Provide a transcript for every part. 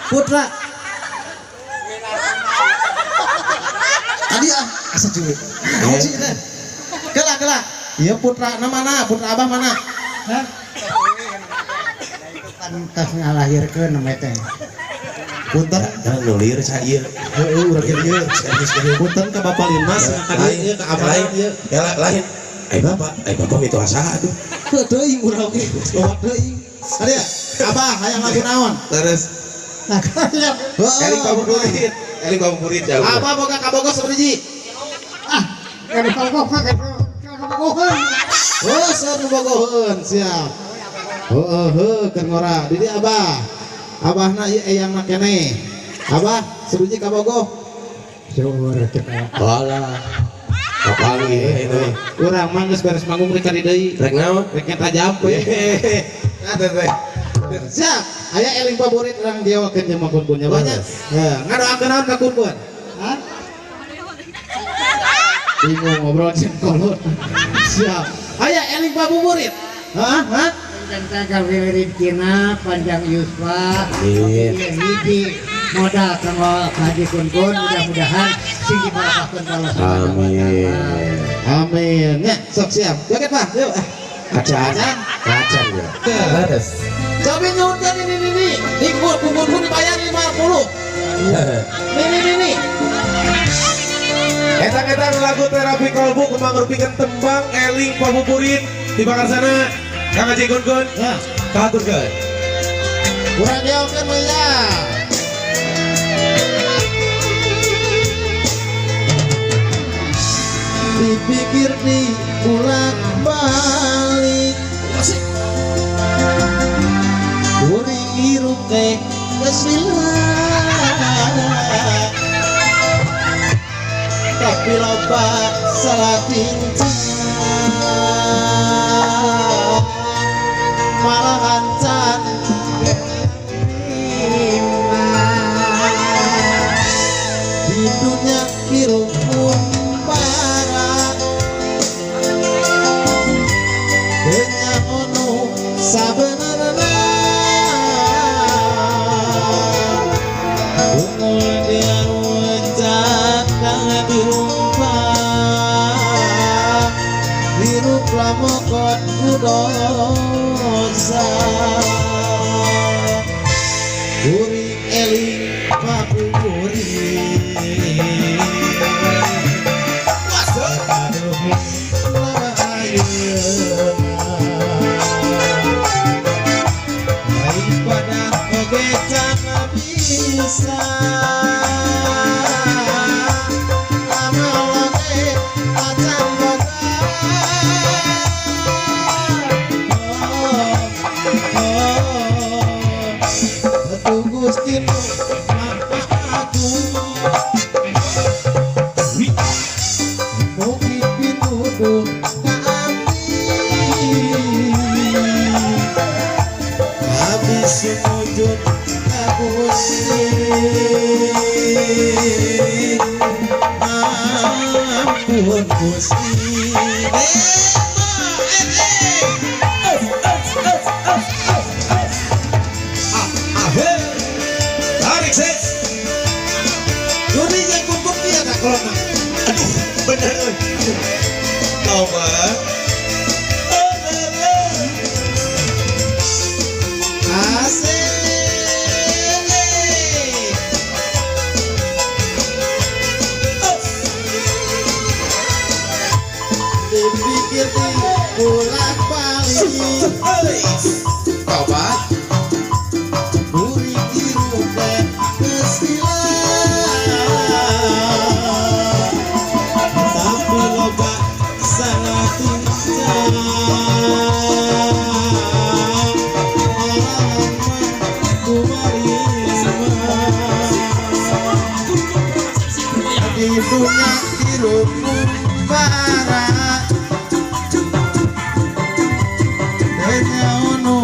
Putra. Tadi ah, asa cuy. Naon sih teh? Kela kela. Iya putra na mana? Putra abah mana? Hah? Kan tas ngalahirkeun namanya teh. Punten. Jangan nulir saya. Heeh, urang ge ieu. Punten ka Bapak Linmas, ka dieu ieu ka abah Lain, ieu. ya lain. Ai bapak itu asa aduh. Heuh teuing urang ge. Loba teuing. Adia, abah hayang lagu naon? Terus Nah, kalian Heeh. Eling Pabuburit, Eling Pabuburit jauh. Abah boga kabogoh sabaraha? Ah, kada kabogoh kada kabogoheun. Oh, seur nu bogoheun, siap. Heeh, heuh keur ngora. Di dieu abah. Abahna ieu eyangna keneh. Abah, sabiji kabogoh. Syukur kita. Alah. Kapanggih itu. Urang mah geus beres manggung rek ka di deui. Rek naon? Rek nyeta jampe. Nah, teh. Siap. Aya eling favorit urang diawakeun jeung Kun-kunnya banyak. Heuh, ngadoakeun naon ka Kun-kun? Hah? Bingung ngobrol jeung kolot. Siap. Aya eling favorit. Hah? Hah? Panjang gawe rezekina, panjang yuswa, Amin. hiji modal kanggo Haji Kun-kun mudah-mudahan sing dibarokahkeun ku Allah Subhanahu wa taala. Amin. Amin. Ya, sok siap. Joget, Pak. Yuk. Ah. Kacan. Kacan ya. Terus. Coba nyuhunkeun ini ini ini. Di Kun-kun dibayar 50. Nih nih nih nih. Etang-etang lagu terapi kolbu kembang rupikeun tembang eling pabuburit di bakar sana. Kang Haji Kun-kun. Ya, Kahaturkeun. urang diawakeun we ya. Dipikir diulak balik. Kuring hirup teh geus lila. Tapi loba salah tingkah. Malahan can di dunia hirup bara teu nu sabenerna unggul dia can dirumpak hirup lamokot ku dosa kuring eling pabuburit. Aduh, lama ayeuna. Daripada oge can bisa amal oge acan boga. Oh, oh, oh. Gusti nu Maha Agung mugi pituduh ka abdi abdi sumujud ka Gusti ampun Gusti. Tarik ses. Juri jeung Kun-kun kieu da kolotna. Aduh, bener euy. Coba. Asik. Dipikir dibolak balik Coba. kuring hirup teh geus lila. Tapi loba salah tingkah malahan mah kumarima di dunia hirup bara teu nu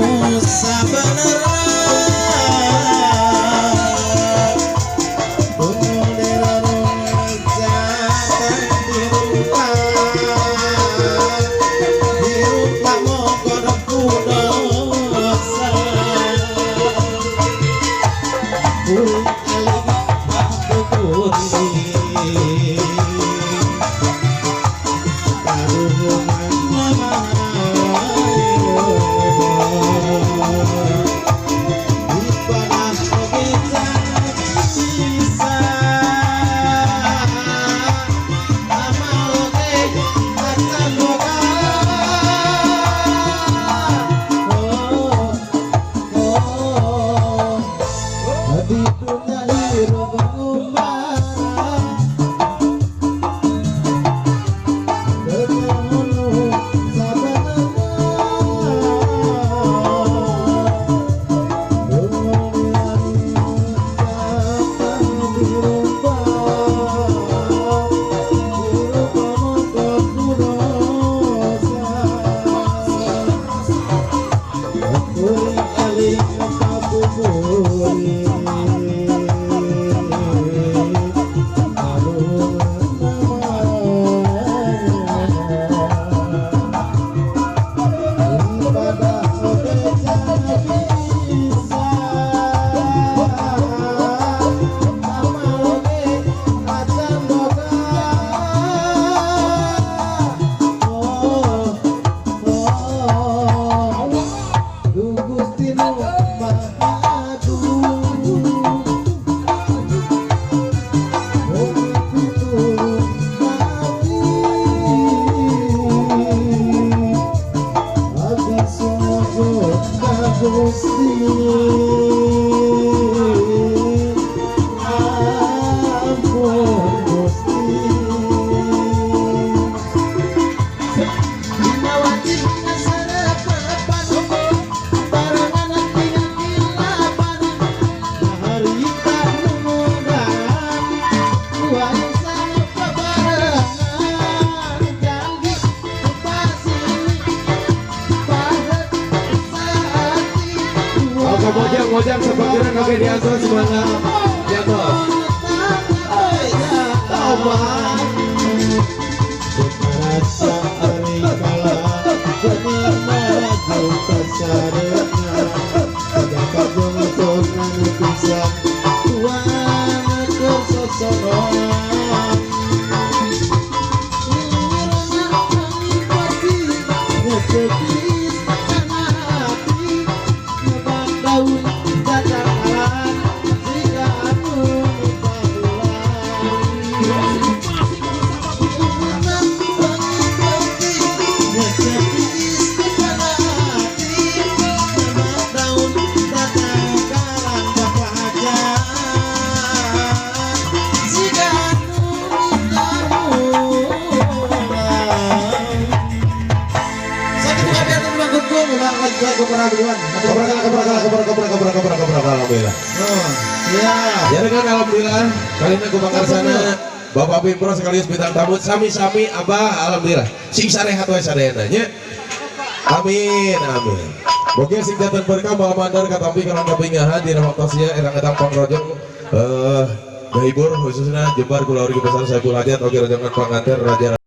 Ka Gusti ampun Gusti Dina wajib ngasarepepan barengan tinggal kilapan harita nungguan warisan bebarengan janji pasini pahet saati. Oke, mojang mojang sebagian oke di atas semangat jatuh. Alhamdulillah. Ya dengan alhamdulillah kali ini aku bakar sana Bapak Pimpro sekaligus bintang tamu sami-sami abah alhamdulillah sing sarehat wae sadayana nya. Amin amin. Moga sing datang berkah malam mandar katampi kana kapingahan dina waktosnya erang-erang pangrojong ngahibur khususnya Jembar kulawargi besar Saiful Hajat oge rojongan panganten Raja.